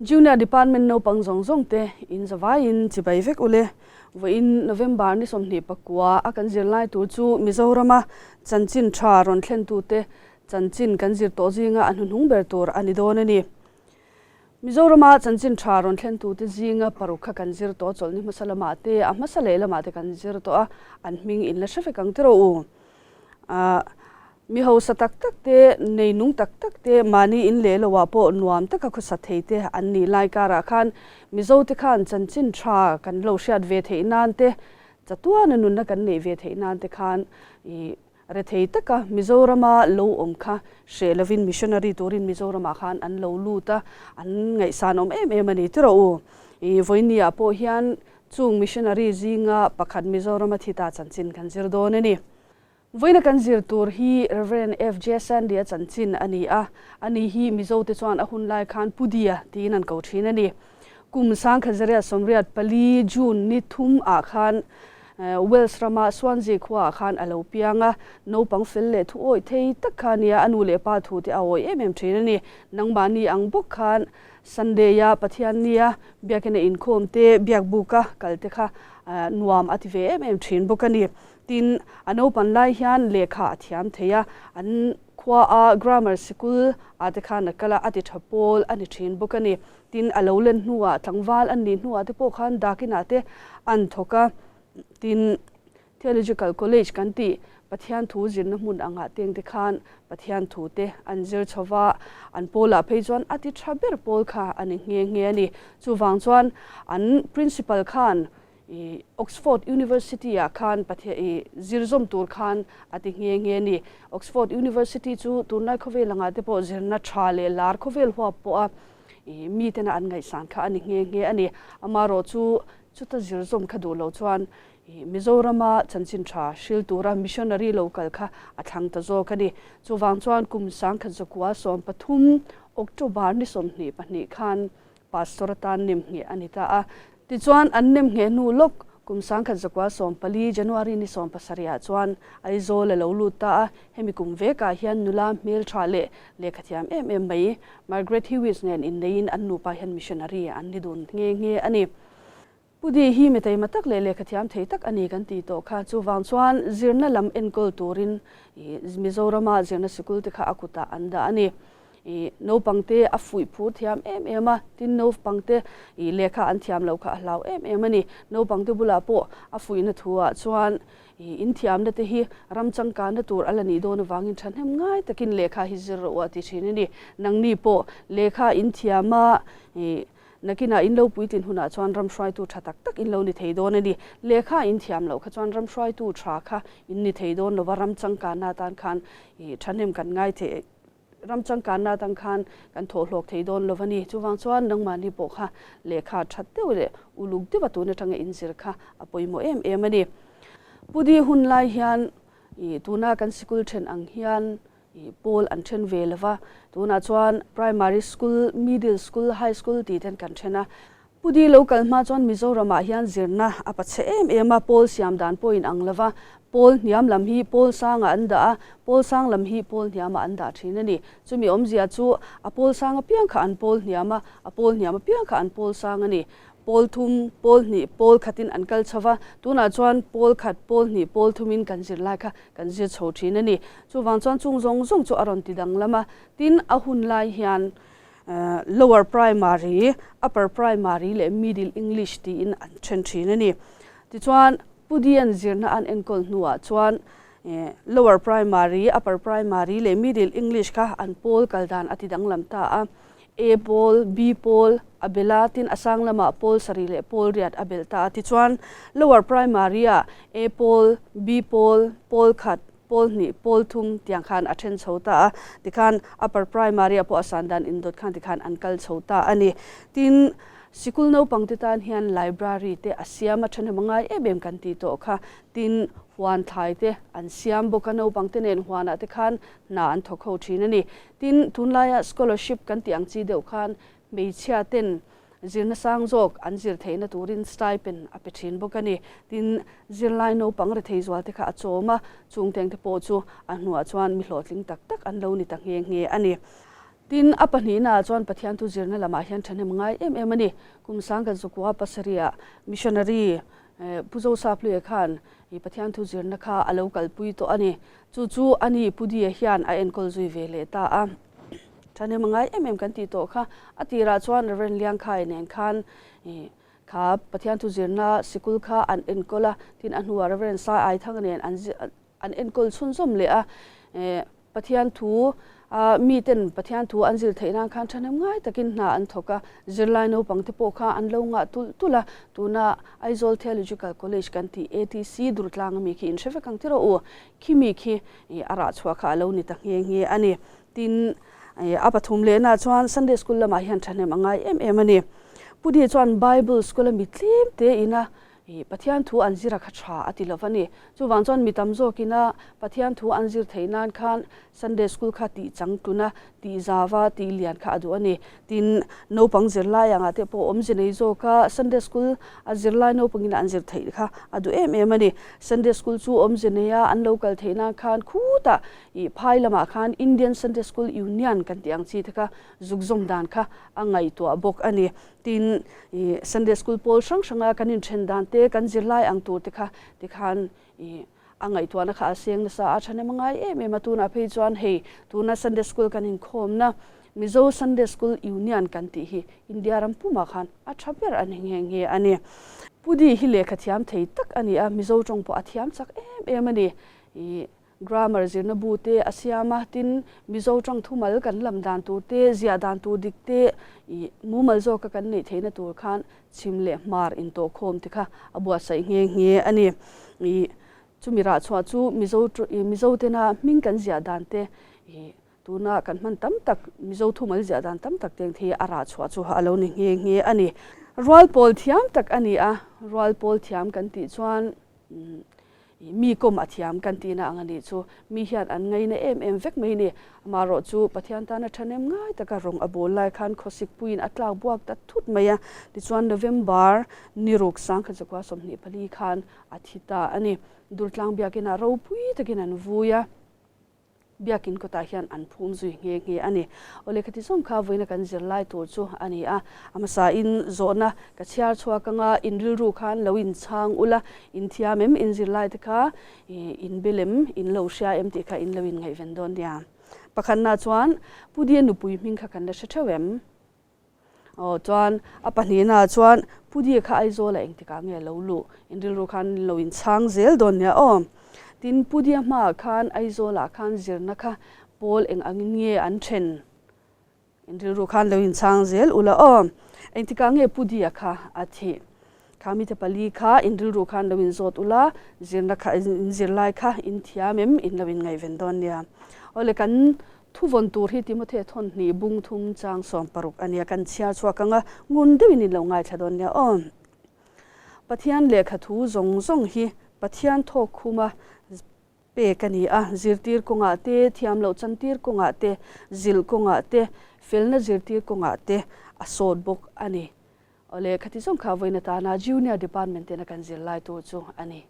Junior Department naupang zawng zawng te in zavaiin chibai vek ule. Vawiin November ni 29 a kan zirlai tur chu Mizorama chanchin tha rawn thlentute chanchin kan zir tawh zinga a hnuhnung ber tur a ni dawn a ni. Mizorama chanchin tha rawn thlentute zinga paruk kha kan zir tawh chawlhni hmasa lamah te, a hmasa leh lamah te kan zir tawh a, an hming in la hre vek ang tiraw u. Mi hausa tak tak te, nei nung tak tak te, mahni in leh loah pawh nuam taka khawsa thei te an nih lai karah khan Mizo te khan chanchin tha kan lo hriat ve theih nan te, chatuana nunna kan neih ve theih nan te khan i rethei taka Mizorama lo awm kha hreh lovin missionary turin Mizoramah khan an lo lut a, an ngaihsan awm em em a ni tiraw u. I vawinia pawh hian chung missionary zinga pakhat Mizorama thi ta chanchin kan zir dawn a ni. Vawiina kan zir tur hi Rev. FJ Sandy-a chanchin a ni a, ani hi Mizote chuan a hun lai khan Pu Dia tiin an ko thin a ni. Kum 1984 June ni thum ah khan Wales rama Swansea khua ah khan a lo piang a, naupang fel leh thu awih thei tak kha a nia, a nu leh pa thu te a awih em em thin a ni. Nangmahni ang bawk khan Sunday-a Pathian nia biakina inkhawm te, biakbuka kal te kha nuam a ti ve em em thin bawk a ni. Tin, a naupan lai hian lehkha a thiam thei a, an khua a grammar sikul ah te khan a kal a, a ti tha pawl a ni thin bawk a ni. Tin, a lo len hnuah tlangval an nih hnuah te pawh khan dakinah te an thawk a. Tin, Theological College kan tih Pathian thu zirna hmun angah teng te khan Pathian thu te an zir chho va, an pawlah phei chuan a ti tha ber pawl kha a ni nghe nghe a ni. Chuvang chuan an principal khan I Oxford University ah khan Pathian i zirzawm tur khan a ti nghe nghe a ni. Oxford University chu tunlai khawvel angah te pawh zirna tha leh lar khawvel huap pawh a i mitena an ngaihsan kha a ni nghe nghe a ni. Amaherawh chu chuta zirzawm kha duh lo chuan i Mizorama chanchin tha hril tura missionary lo kal kha a thlang ta zawk a ni. Chuvang chuan kum 1913 October ni 22 khan Pastor atan nemngheh a ni ta a. Tichuan, an nemngheh hnu lawk kum 1914 January ni 17 ah chuan Aizawl a lo lut ta a. Hemi kum vekah hian nula hmeltha leh lehkhathiam em em mai Margaret Hewis nen inneiin an nupa hian missionary an ni dun nghe nghe a ni. Pu Di hi mi taima tak leh lehkhathiam thei tak a ni kan tih tawh kha. Chuvang chuan zirna lam enkawl turin Mizorama zirna sikul te kha a kutah an dah a ni. I naupangte a fuih phur thiam em em a, tin naupangte i lehkha an thiam loh kha a hlau em em a ni. Naupangte bulah pawh a fuihna thuah chuan i inthiamna te hi ram changkanna tur a la nih dawn avangin thahnem ngai takin lehkha hi zir rawh u a ti thin a ni. Nangni pawh lehkha inthiam a i nakinah in lo puitlin hunah chuan ram hruaitu tha tak tak in lo ni thei dawn a ni. Lehkha inthiam loh kha chuan ram hruaitu tha kha in ni thei dawn lova ram changkanna atan khan i thahnem kan ngai thei. Ram changkanna atang khan kan thawh hlawk thei dawn lo a ni. Chuvang chuan nangmahni pawh kha lehkha that deuh leh uluk deuha tun atanga inzir kha a pawimawh em em a ni. Pu Di hun lai hian ih tuna kan sikul then ang hian ih pawl an then ve lo va, tunah chuan primary school, middle school, high school tih ten kan then a. Pu Di lo kal hma chuan Mizoramah hian zirna a pachhe em em a, pawl siam dan pawh in ang lo va, pawl hniam lam hi pawl sangah an dah a, pawl sang lam hi pawl hniamah an dah thin a ni. Chumi awmzia chu a pawl sang apiang kha an pawl hniam a, a pawl hniam apiang kha an pawl sang a ni. Pawl thum, pawl hnih, pawl khatin an kal chho va, tunah chuan pawl khat, pawl hnih, pawl thumin kan zirlai kha kan zir chho thin a ni. Chuvang chuan chung zawng zawng chu a rawn ti danglam a, tin a hun lai hian Lower Primary, Upper Primary leh Middle English tiin an then thin a ni. Tichuan, Pu Dian zirna an enkawl hnuah chuan Lower Primary, Upper Primary leh Middle English kha an pawl kal dan a ti danglam ta a. A pawl, B pawl a bel a, tin a sang lamah pawl sarih leh pawl riat a belh ta a. Tichuan, Lower Primary-ah A pawl, B pawl, pawl khat, Pawl hnih, pawl thum tiang khan a then chho ta a, tikhan upper primary ah pawh a san dan indawt khan tikhan an kal chho ta a ni. Tin, sikul naupang te tan hian library te a siam a thahnem a ngai em em kan tih tawh kha. Tin, huan thlai te an siam bawk a, naupang te nen huanah te khan hna an thawk ho thin a ni. Tin, tunlaia scholarship kan tih ang chi deuh khan hmeichhia ten Zirna sang zawk an zir theihna turin stipend a pe thin bawk a ni. Tin, zirlai naupang rethei zual te kha a chawm a, chung teng te pawh chu a hnuah chuan mi hlawhtling tak tak an lo ni ta nghe nghe a ni. Tin, a pahnihnaah chuan Pathian thu zirna lamah hian thahnem ngai em em a ni. Kum sang kan zukua pasarihah missionary Pu Zosapluia khan Pathian thu zirna kha a lo kalpui tawh a ni. Chu chu a ni Pu Dia hian a enkawl zui ve leh ta a. Thahnem ngai em em kan tih tawh kha a tirah chuan Rev. Liangkhai nen khan kha Pathian thu zirna sikul kha an enkawl a, tin a hnuah Rev. Sai Aithanga nen an an enkawl chhunzawm leh a. Pathian thu a miten Pathian thu an zir theih nan khan thahnem ngai takin hna an thawk a, zirlai naupang te pawh kha an lo ngah tulh tulh a, tuna Aizawl Theological College kan tih ATC Durtlang ami khi in hre vek ang ti rawh u, khi mi khi a rah chhuah kha a lo ni ta nghe nghe a ni. Tin, a pathum lehna chuan Sunday School lamah hian thahnem a ngai em em a ni. Pu Di chuan Bible School a mi tlem te ina Ih, Pathian thu an zir a kha tha a ti lo va ni. Chuvang chuan mi tam zawkin a Pathian thu an zir theih nan khan Sunday School kha tih chang tlun a, tih zau a, tih lian kha a duh a ni. Tin, naupang zirlai angah te pawh awmze nei zawk a, Sunday School a zirlai naupangin an zir theih kha a duh em em a ni. Sunday School chu awmze nei a an lo kal theih nan khan khutah ih phai lamah khan Indian Sunday School Union kan tih ang chi te kha zuk zawm dan kha a ngaihtuah bawk a ni. Tin, ih Sunday School pawl hrang hranga kan inthen dan te, kan zirlai ang tur te kha tikhan ih a ngaihtuahna kha a seng nasa a, thahnem a ngai em em a. Tunah phei chuan hei tuna Sunday School kan inkhawmna Mizo Sunday School Union kan tih hi India ram pumah khan a tha ber a ni nghe nghe a ni. Pu Di hi lehkha thiam thei tak a ni a, Mizo tawng pawh a thiam chak em em a ni. Ih Grammar zirna bu te a siam a, tin Mizo tawng thumal kan lam dan tur te, ziah dan tur dik te ih mumal zawka kan neih theihna tur khan chhim leh hmar intawhkhawm te kha a buatsaih nghe nghe a ni. Ih chumi rah chhuah chu Mizo ih Mizo tena hming kan ziah dan te ih tuna kan hman tam tak Mizo thumal ziah dan tam tak te ang thei a rah chhuah chu a lo ni nghe nghe a ni. Rual pawl thiam tak a ni a, rual pawl thiam kan tih chuan Mi kawm a thiam kan tihna ang a nih chu. Mi hian an ngaina em em vek mai ni. Amaherawh chu Pathian tana thahnem ngai taka rawng a bawl lai khan khawsik puiin a tlak buak ta thut mai a. Tichuan November ni ruk sangkhat zakua 24 khan a thi ta a ni. Durtlang biakinah ropui takin an vui a. Biakin kawtah hian an phum zui nghe nghe a ni. Aw lehkha ti zawng kha vawiina kan zir lai tur chu a ni a. A hmasain zawhna ka chhiar chhuak anga in rilru khan lo inchhang ula, in thiam em, in zir lai te kha in bel em, in lo hria em tih kha in lo inngaihven dawn nia. Pakhatna chuan Pu Dia nupui hming kha kan la hre theuh em? Aw chuan a pahnihna chuan Pu Dia kha Aizawla engtikah nge lo luh? In rilru khan lo inchhang zel dawn nia aw. Tin Pu Dia hmaah khan Aizawlah khan zirna kha pawl eng angin nge an then? In rilru khan lo inchhang zel ula aw. Engtikah nge Pu Dia kha a thih? Kha mite pali kha in rilru khan lo inzawt ula, zirna kha in zirlai kha in thiam em? In lo inngaihven dawn nia. Aw le kan Thuvawn tur hi Timothea thawn hnih bung thum chang 16 a nia, kan chhiar chhuak ang a, ngun deuhin in lo ngaithla dawn nia aw. Pathian lehkha thu zawng zawng hi Pathian thawk khuma pek a ni a, zirtir kawngah te, thiam loh chantir kawngah te, zilh kawngah te, felna zirtir kawngah te a sawt bawk a ni. Aw lehkha ti zawng kha vawiin atana Junior Department tena kan zirlai tur chu a ni.